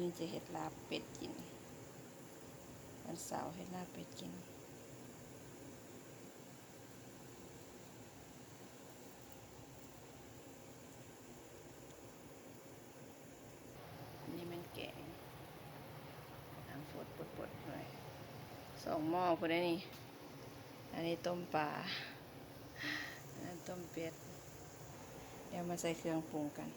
ນີ້ຈະເຮັດລາບເປັດກິນ ວັນເສົາເຮັດລາບເປັດກິນ. ອັນນີ້ແມ່ນແກງ ນ້ຳຟົດປົດໆ ເລີຍ ສອງໝໍ້ພຸ້ນເດ້ນີ້. ອັນນີ້ຕົ້ມປາ ອັນນັ້ນຕົ້ມເປັດ. ດຽວມາໃສ່ເຄື່ອງປຸງກັນ.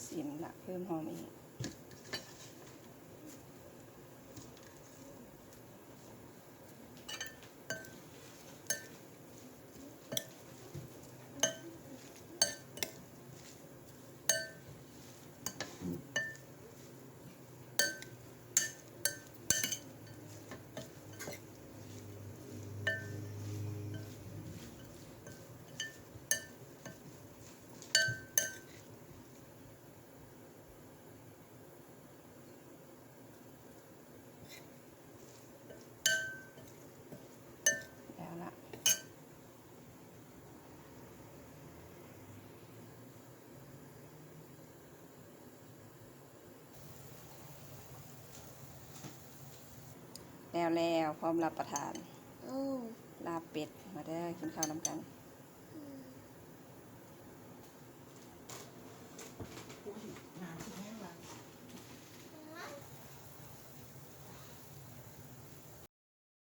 ຊິມລະ ເພີ່ມຫອມອີກ. ແລ້ວລະ ແລ້ວໆ ພ້ອມຮັບປະທານ ໂອ້ ລາບເປັດ. ມາເດີ ກິນເຂົ້ານຳກັນ.